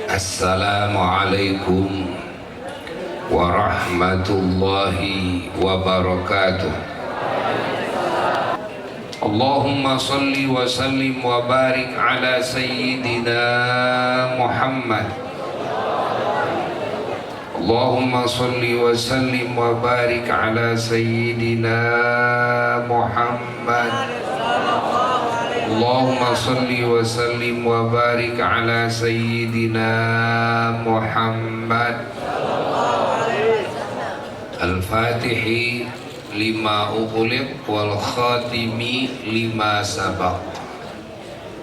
Assalamualaikum warahmatullahi wabarakatuh. Allahumma salli wa sallim wa barik ala sayyidina Muhammad. Allahumma salli wa sallim wa barik ala sayyidina Muhammad. Allahumma salli wa sallim wa barik ala sayyidina Muhammad. Al-Fatihi lima ughliq wal khatimi lima sabaq.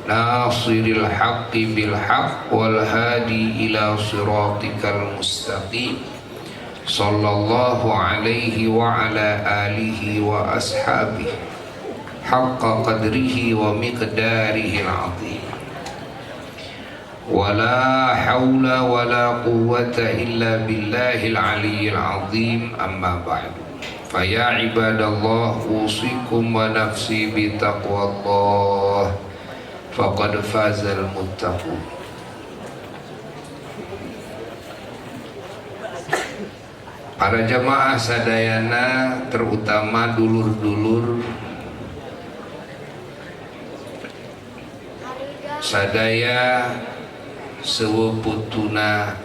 Nasiril haqqi bil haqq wal hadi ila siratikal mustaqim. Sallallahu alaihi wa ala alihi wa ashabihi haqqa qadrihi wa miqdarihi al-azim. Wala hawla wala quwwata illa billahil aliyyil azim. Amma ba'du. Faya ibadallah, usikum wa nafsi bitaqwallah faqad fazal muttaqun. Para jamaah sadayana, terutama dulur-dulur sadaya seweputuna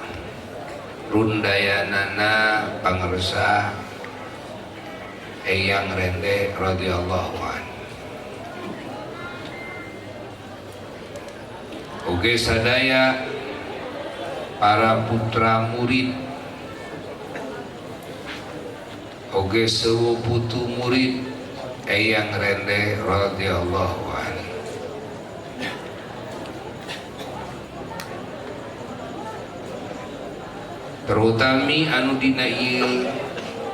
rundayanana pangersa Eyang Rende radhiyallahu an. Oke sadaya para putra murid, oke seweputu murid Eyang Rende radhiyallahu an. Terutami anu dina ieu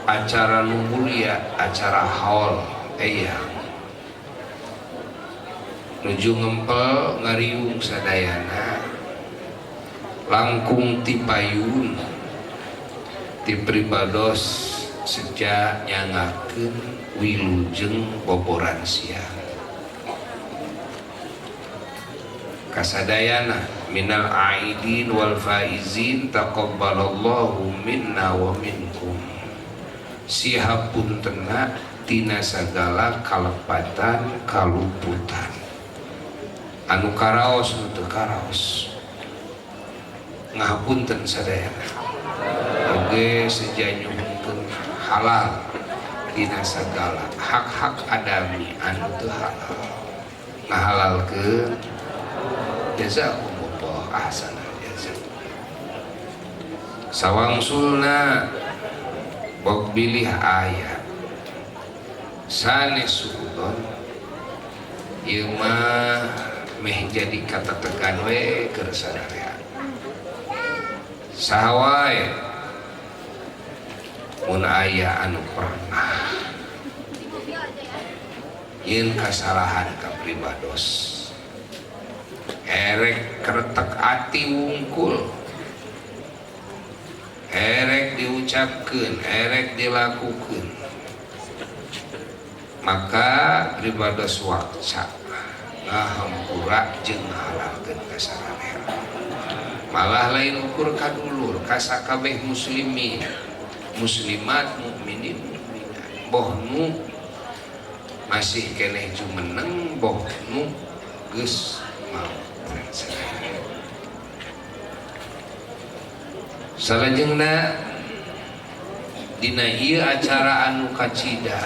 acara nu mulia, acara haul Eyang nuju ngempel ngariung sadayana langkung ti payun ti pribados seja nyangakeun wilujeng boboran siang kasadayana minal aidin wal faizin taqabbalallahu minna wa minkum. Sihapuntena tina sagala kalepatan kaluputan anu karaos nu teu karaos ngahapunten sadayana oge seja nyuhunkeun halal tina sagala hak-hak adami anu teu halal ngahalalkeun. Jazakumullah ahsanal jaza. Sawangsulna bok bilih aya sanes suudon ieu mah meh jadi katategan we keur sadaya. Saha wae mun aya anu pernah yeun kasalahan ka pribados erek kretek ati wungkul, erek diucapkeun, erek dilakukeun, maka pribados wakca ngahampura jeung ngahalalkeun ka sararea. Malah lain ukur ka dulur ka sakabeh muslimin, muslimat, mukminin, mukminat, boh nu masih keneh jumeneng, boh nu geus maut. Salajengna dina ieu acara anu kacida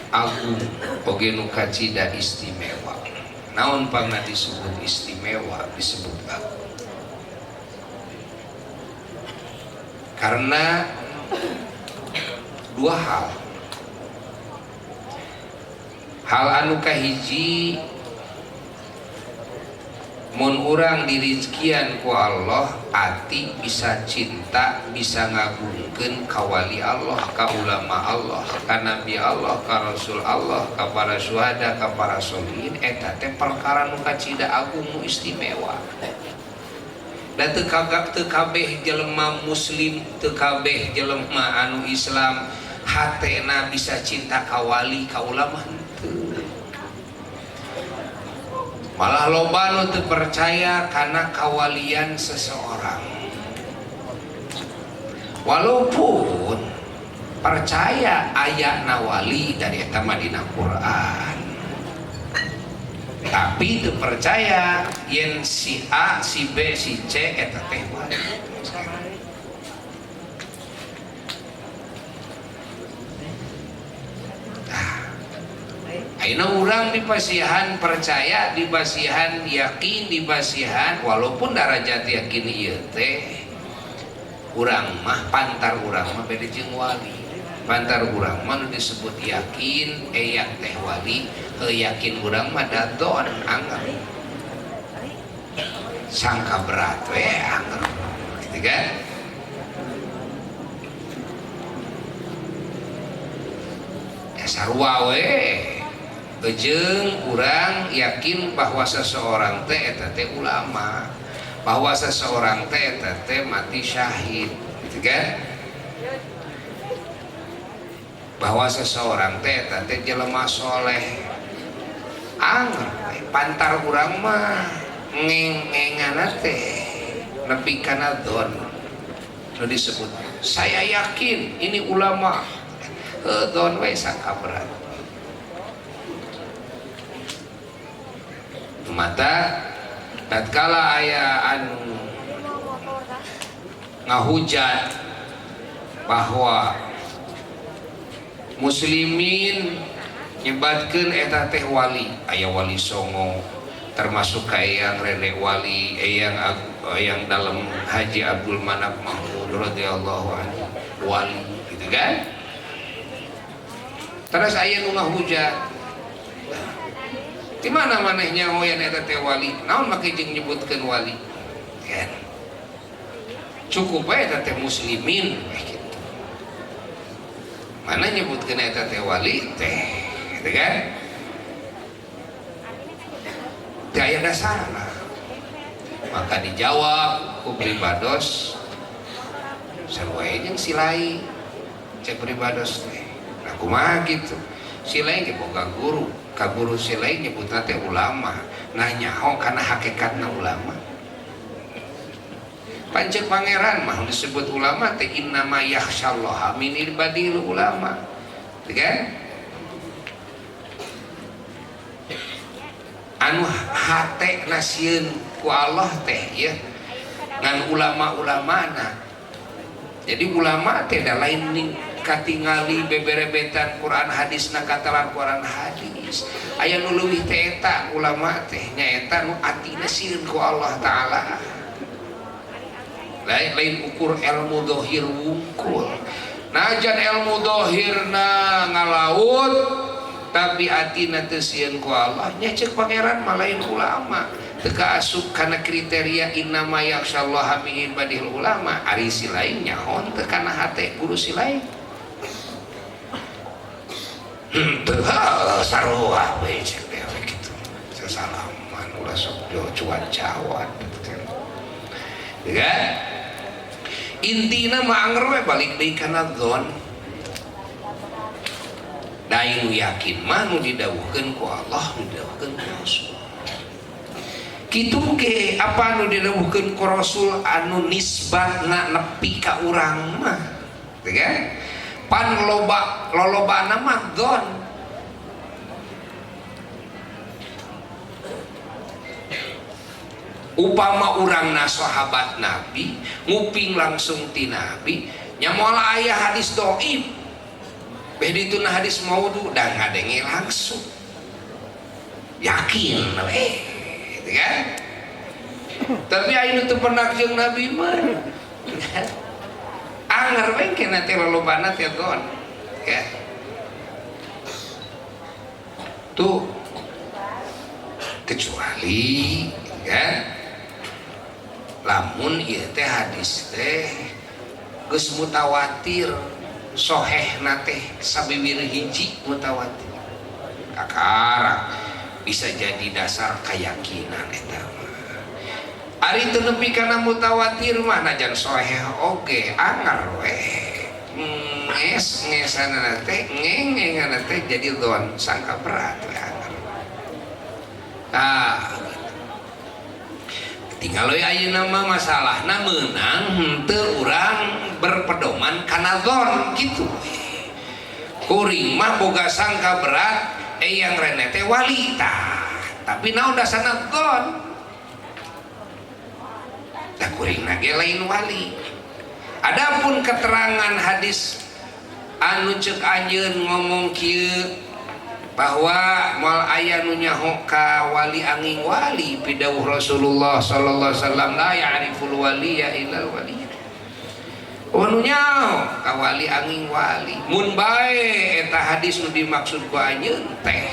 agung oge nu kacida istimewa. Naon pangna disebut istimewa, disebut agung? Karena dua hal. Hal anu kahiji, mun urang dirizkian ku Allah, ati bisa cinta, bisa ngagungkeun ka wali Allah, ka ulama Allah, ka nabi Allah, ka rasul Allah, ka para syuhada, ka para sholihin. Eta teh perkara nu kacida agung, nu istimewa. Da teu kagak teu kabeh jelema muslim, teu kabeh jelema anu Islam hatena bisa cinta ka wali, ka ulama henteu. Malah loba nu teu percaya kana kawalian seseorang. Walaupun percaya ayatna wali dari eta mah dina Quran, tapi teu percaya yen si A, si B, si C eta teh wali. Nah, ayeuna urang dipasihan percaya, dipasihan yakin, dipasihan walaupun darajat yakin ieu teh urang mah pantar urang mah beda jeung wali. Pantar urang mah nu disebut yakin eyang teh wali, yakin urang mah dadon anger. Sangka berat we anger. Gitu kan? Ya sarua we. Jeung urang yakin bahwa seseorang teh eta teh ulama, bahwa seseorang teh eta teh mati syahid, gitu kan? Bahwa seseorang teh eta teh jelema soleh. Anger pantar urang mah ngeng-ngengana teh nepi kana don. Nu disebut saya yakin ini ulama, don we sangka berat. Mata tatkala aya anu ngahujat bahwa muslimin nyebatkeun eta teh wali, aya wali songo termasuk ka eyang Rene Wali, eyang eyang dalem Haji Abdul Manap Mahmud radhiyallahu anhu wali, gitu kan? Terus aya nu ngahujat, di mana manehnya hoyan eta teh wali? Naon make jeung nyebutkeun wali? Kan? Cukup bae eta teh muslimin gitu. Mana nyebutkeun eta teh wali teh, gitu kan? Teu aya dasarna. Maka dijawab ku pribados sarua jeung silai cek pribados teh. Nah kumaha gitu? Silai ge boga guru. Ka guru silai nyebutna teh ulama, nah nyaho kana hakikatna ulama. Pancek pangeran mah disebut ulama teh innama yakhsyallaha min ibadil ulama, gitu kan? Anu hate nasieun ku Allah teh ya ngan ulama-ulamana. Jadi ulama teh da lain katingali beberebetan Quran hadis na katalan Quran hadis. Aya nu leuwih teh eta ulama teh nyaeta nu atina sieun ku Allah taala. Lain lain ukur ilmu zahir wungkul. Najan ilmu zahirna ngalaut tapi atina teu sieun ku Allah nya ceuk pangeran mah lain ulama. Teu kaasup kana kriteria innama yakhsyallaha min ibadil ulama. Ari si lain nyaho teu kana hate guru si lain. Teu sarua we cek dewe kitu. Sasalaman ulah sok cuan-cawan gitu kan? Intina mah anger we balik deui kana dzon. Da nu yakin mah nu didawuhkeun ku Allah, nu didawuhkeun ku Rasul. Kitu ge apa nu didawuhkeun ku Rasul anu nisbatna nepi ka urang mah, gitu kan? Pan loba lolobana mah dzon. Upama urangna sahabat Nabi nguping langsung ti Nabi nya moal aya hadis dhaif beh dituna hadis maudhu da ngadenge langsung yakin we, gitu kan? Tapi aya nu teu pernah jeung Nabi mah anger we kena teh lolobana teh dzon ya. Tuh kecuali ya lamun ieu teh hadis teh geus mutawatir sohehna teh sabiwir hiji mutawatir kakara bisa jadi dasar keyakinan eta mah. Ari teu nepi kana mutawatir mah najan soheh oge anger we nges ngesanana teh ngengengana teh jadi dzon sangka berat we anger. Nah Tinggal we ayeuna mah masalahna meunang henteu urang berpedoman kana zon kitu. Kuring mah boga sangka berat Eyang Rene teh wali tah. Tapi naon dasarna zon? Da kuring ge lain wali. Adapun keterangan hadis anu ceuk anjeun ngomong kieu bahwa moal aya nu nyaho ka wali angin wali pidawuh Rasulullah sallallahu alaihi wasallam la ya'riful waliya illal wali. Oh nu nyaho ka wali angin wali. Mun bae eta hadis nu dimaksud ku anjeun teh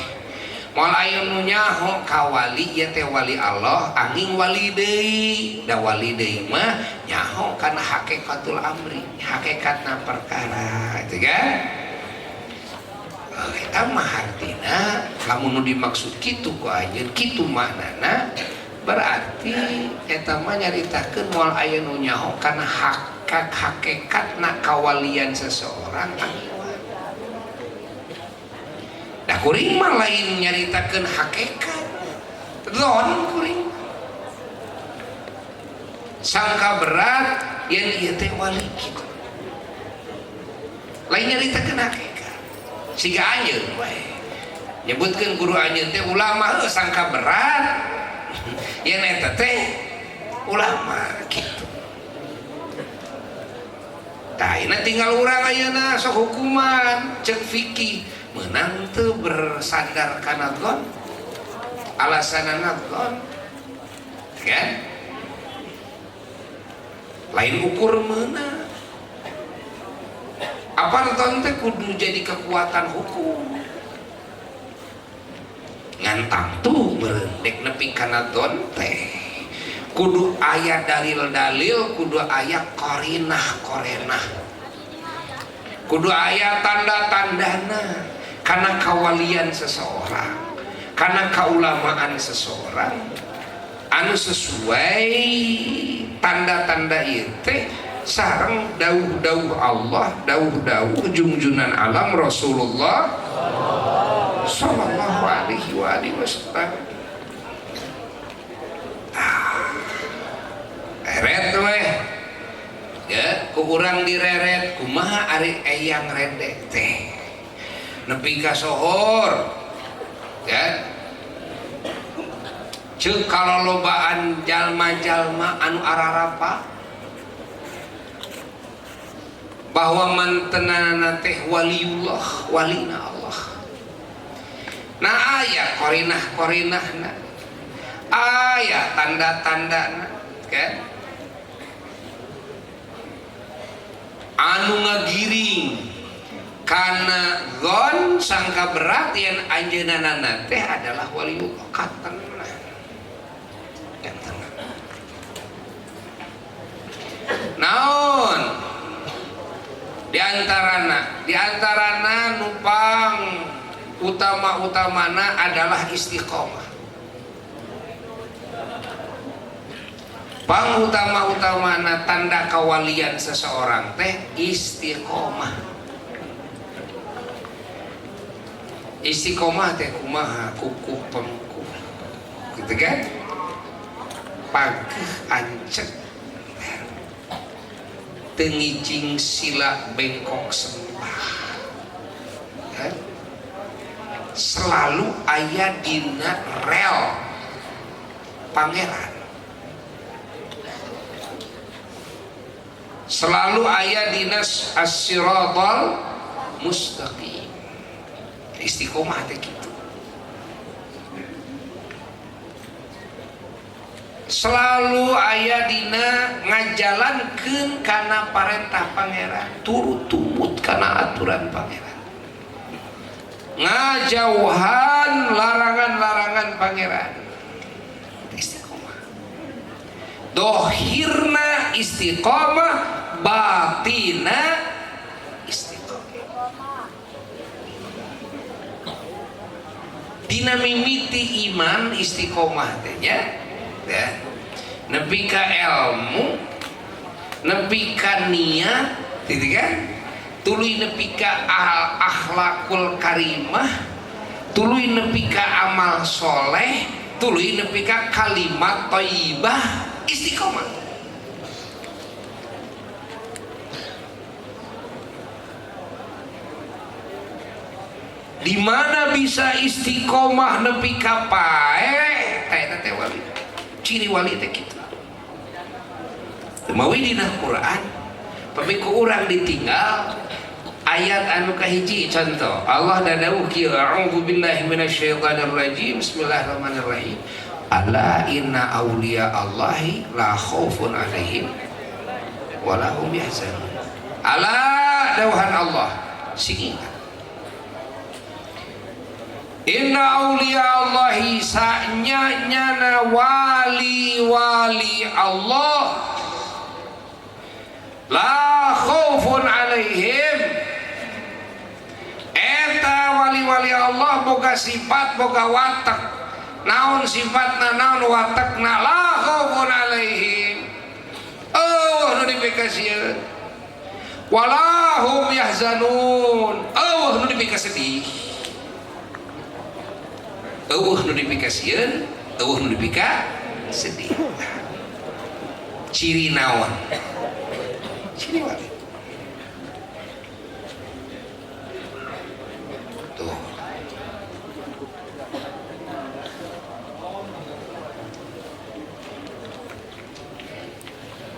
moal aya nu nyaho ka wali ieu teh wali Allah angin wali deui. Da wali deui mah nyaho kana hakikatul amri, hakikatna perkara, gitu kan? Eta mah hartina lamun nu dimaksud kitu ku anjeun kitu maknana berarti eta mah nyaritakeun moal aya nu nyaho kana hakikatna kawalian seseorang angin wali. Da kuring mah lain nyaritakeun hakikat. Zon kuring. Sangka berat yen ieu teh wali kitu. Lain nyaritakeun hakikat. Siga anjeun we. Nyebutkeun guru anjeun teh ulama heuh sangka berat yen eta teh ulama kitu. Tah ayeuna tinggal urang ayeuna sok hukuman ceuk fikih meunang teu bersandar kana zon alasanana zon kan lain ukur meunang apa zon teh kudu jadi kekuatan hukum ngan tangtu meureun dek nepi kana zon teh kudu aya dalil-dalil kudu aya qarinah-qarinah kudu aya tanda-tandana karena kawalian seseorang karena kaulamaan seseorang anu sesuai tanda-tanda ieu teh sareng dawuh-dawuh Allah dawuh-dawuh jungjunan alam Rasulullah sallallahu alaihi wa alihi wasallam. Eret weh ya ku urang direret kumaha ari Eyang Rene teh nepi ka sohor ya ceuk kalolobaan jalma-jalma anu ararapa bahwa mantenana teh waliullah walina Allah. Nah aya qarinah-qarinahna aya tanda-tandana kan anu ngagiring kana zon sangka berat yang anjeunana teh adalah waliullah katenah katenah naon diantarana nupang utama-utamana adalah istiqomah. Pang utama-utamana tanda kawalian seseorang teh istiqomah. Istiqomah teh kumaha kukuh pengkuh gitu kan pageh ancek teu ngijing sila bengkok sembah kan? Selalu aya dina rel pangeran selalu aya dina as-siratal mustaqim. Istiqomah teh kitu selalu aya dina ngajalankeun kana parentah pangeran turut tumut kana aturan pangeran ngajauhan larangan-larangan pangeran. Istiqomah dohirna istiqomah batina istiqomah. Dina mimiti iman istiqomah teh nya ya nepi ka ilmu nepi ka niat gitu kan tuluy nepi ka akhlakul karimah tuluy nepi ka amal soleh tuluy nepi ka kalimat thayyibah Istiqomah. Di mana bisa istiqomah nepi ka paeh eta teh wali. Ciri wali teh kitu. Mawi dina Quran pami ku urang ditinggal ayat anu kahiji contoh Allah dadawuh kieu a'udzu billahi minasyaitonir rajim bismillahirrahmanirrahim ala inna auliya Allahi la khaufun alaihim wa la hum yahzanun. Ala dawuhan Allah sing ingat inna auliya Allahi sanya nyana wali-wali Allah la khaufun alaihim eta wali-wali Allah boga sifat boga watak naon sifatna naon watakna la khaufun alaihim eueuh nu dipikasieun wala hum yahzanun eueuh nu dipikasedih eueuh nu dipikasieun eueuh nu dipikasedih. Ciri naon? Ciri wali. Tuh.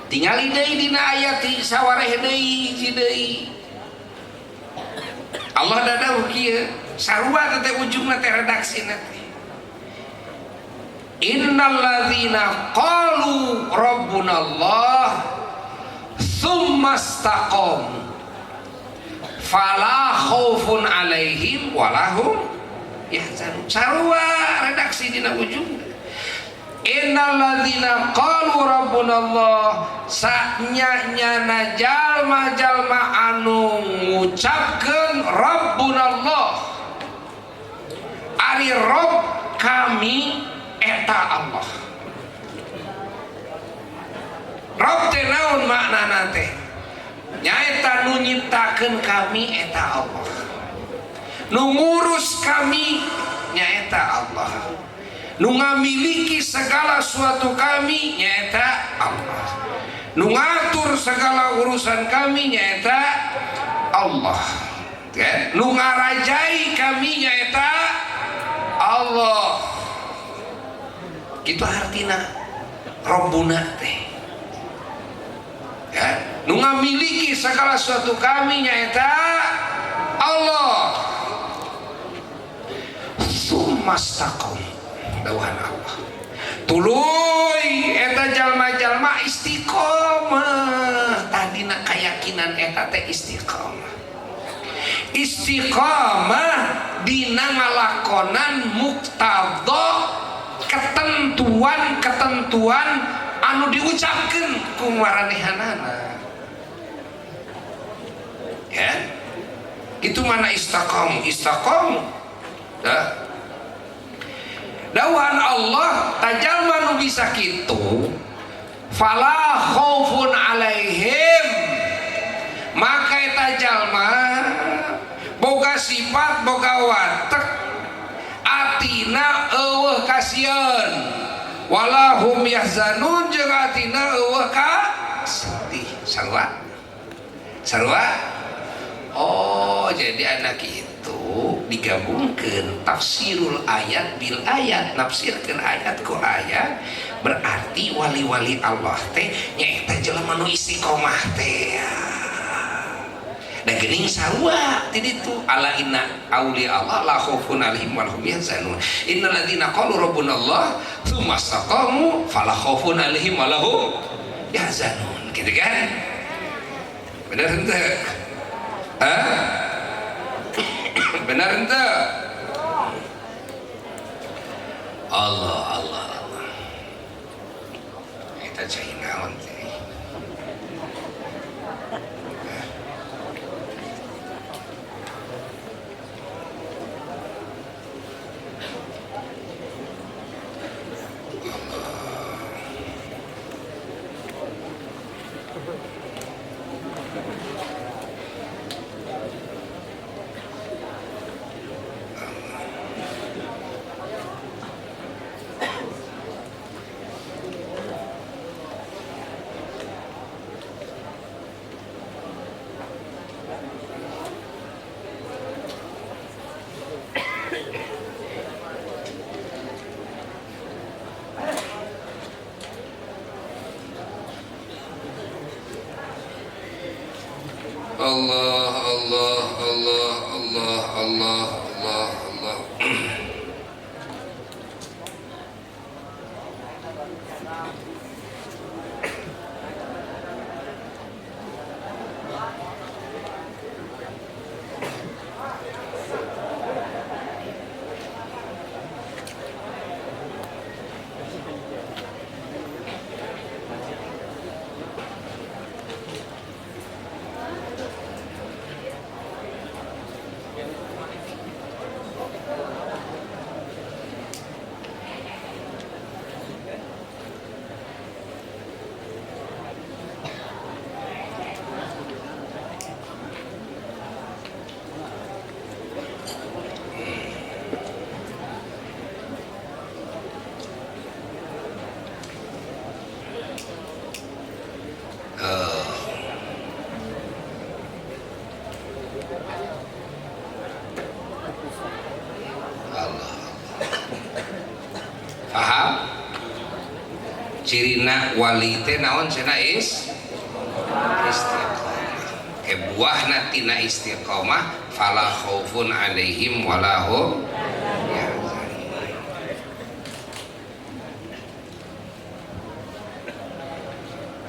Tingali deui dina ayat sawareh deui hiji deui. Allah dadawuh kieu, sarua teh ujungna teh redaksina teh. Innal ladzina qalu rabbunallah tsumma istaqamu fala khaufun alaihim walahum yahzanun. Sarua redaksi dina ujungna. Innal ladzina qalu rabbunallah sanya nyana jalma-jalma anu ngucapkeun rabbunallah ari Rob kami eta Allah. Rob teh naon maknana teh? Nyaeta nu nyiptakeun kami eta Allah. Nu ngurus kami nyaeta Allah. Nu ngamiliki segala suatu kami nyaeta Allah. Nu ngatur segala urusan kami nyaeta Allah. Nu ngarajai kami nyaeta Allah. Gitu artina Rabbuna teh. Ya, nu ngamiliki segala suatu kami nyaeta Allah. Tsumastaqam dawuhan Allah. Tuluy eta jalma-jalma istiqomah. Tadina keyakinan eta teh istiqomah. Istiqomah dina ngalakonan muqtadha ketentuan-ketentuan anu diucapkeun ku maranehanana. Ya. Itu mana istaqamu? Istaqamu. Dah. Dawuhan Allah tajalma nu bisa kitu fala khaufun alaihim maka eta jalma boga sifat boga watek atina eueuh kasieun walahum yahzanun jeung atina eueuh kasedih. Sarua sarua. Oh, jadi anak itu digabungkan tafsirul ayat bil ayat, nafsirkeun ayat ku ayat, berarti wali-wali Allah teh nyaeta jelema nu istiqomah teh. Da geuning sarua ti ditu ala inna auliya Allah la khaufun alaihim wa lahum yahzanun. Innal ladzina qalu rabbuna Allah tsumma istaqamu fala khaufun alaihim wa lahum yahzanun. Gitu kan? Benar henteu? Hah? Benar ente? Allah Allah Allah. Eta cai naon teh? Allah Allah Allah Allah Allah Allah Allah. Paham? Cirina wali teh naon cenah is istiqomah. Kebuahna tina istiqomah fala khaufun alaihim wala hum yahzanun.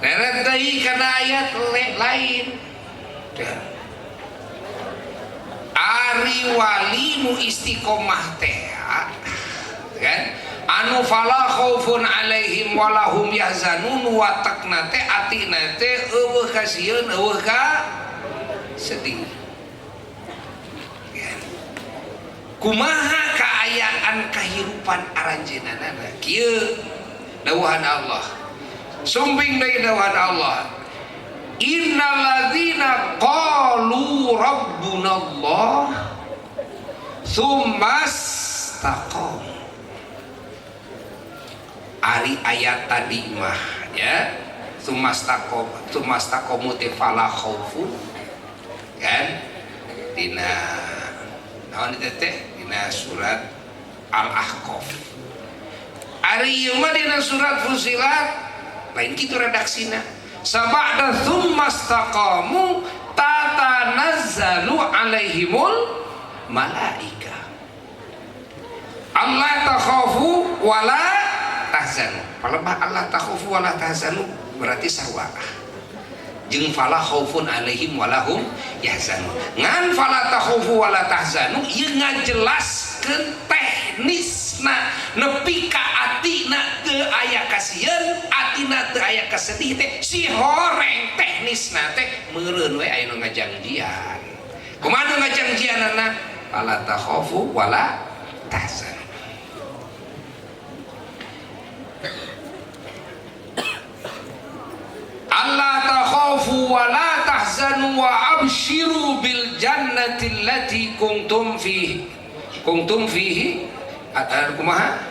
Leret deui kana ayat lain. Ari wali nu istiqomah teh kan anu fala khaufun alaihim walahum yahzanun watakna teh atina teh eueuh kasieun eueuh ka sedih. Kumaha kaayaan kahirupan aranjeunana kieu dawuhan Allah. Sumping deui dawuhan Allah. Innalladzina qalu rabbunallah tsumastaqamu. Ari ayat tadi mah ya tsumastaqamu tsumastaqamu teh fala khaufun kan dina naon teh teh dina surat Al-Ahqaf. Ari ieu mah dina surat Fusilat lain kitu redaksina. Sabada tsumastaqamu tatanazzalu alaihimul malaika Allah takhafu wala tahzanu. Palebah Allah takhafu wala tahzanu berarti sarua jeung fala khaufun alaihim walahum yahzanun. Ngan fala takhafu wala tahzanu ieu ngajelaskeun teknisna nepi ka atina teu aya kasieun, atina teu aya kasedih teh si horeng teknisna teh meureun we aya nu ngajangjian. Kumaha nu ngajangjianana? Fala takhafu wala tahzanu. Allah takhafu wa la tahzanu wa abshiru bil jannati allati kuntum fihi kuntum fihi kumaha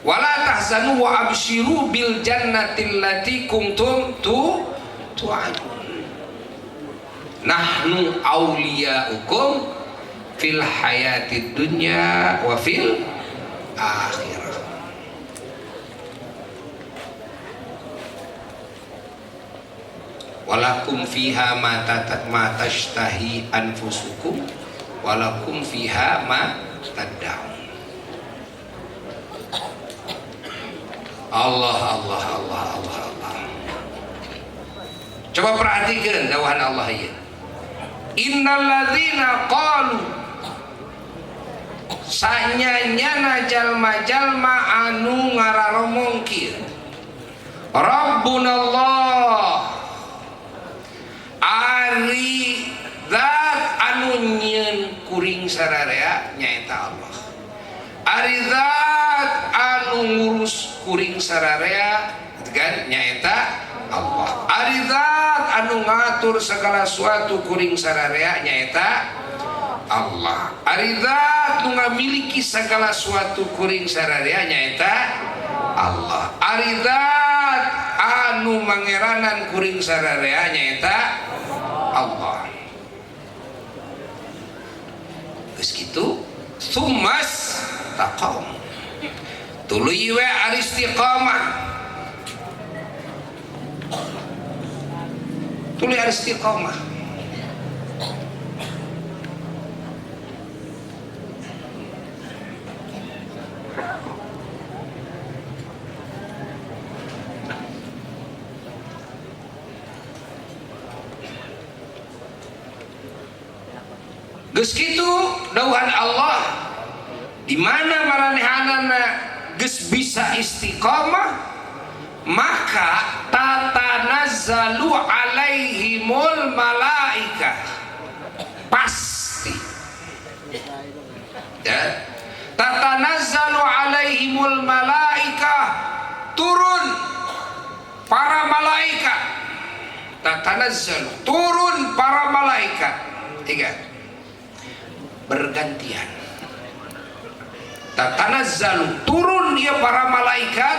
wa la tahzanu wa abshiru bil jannati allati kuntum tu'adun nahnu awliya'ukum fil hayatid dunya wa fil akhirah. Walakum fiha ma tashtahi anfusukum walakum fiha ma tad'un. Allah Allah Allah Allah Allah. Coba perhatikan dawuhan Allah ieu. Innalladzina qalu sanyanyana jalma-jalma anu ngararomong kieu. Rabbunallah ari zat anu nyieun kuring sararea nyaeta Allah. Ari zat anu ngurus kuring sararea kan nyaeta Allah. Ari zat anu ngatur segala suatu kuring sararea nyaeta Allah. Ari zat nu ngamiliki segala suatu kuring sararea nyaeta Allah. Ari zat anu mangeranan kuring sararea nyaeta Allah. Geus kitu sumas taqam tuluy we ari istiqamah. Tuluy istiqomah. Geus kitu dawuhan Allah di mana maranehanana geus bisa istiqomah, maka tatanazzalu alaihimul malaika, pasti ya, tatanazzalu alaihimul malaika, turun para malaikat, tatanazzalu turun para malaikat, tiga bergantian, tatanazzalu turun ya para malaikat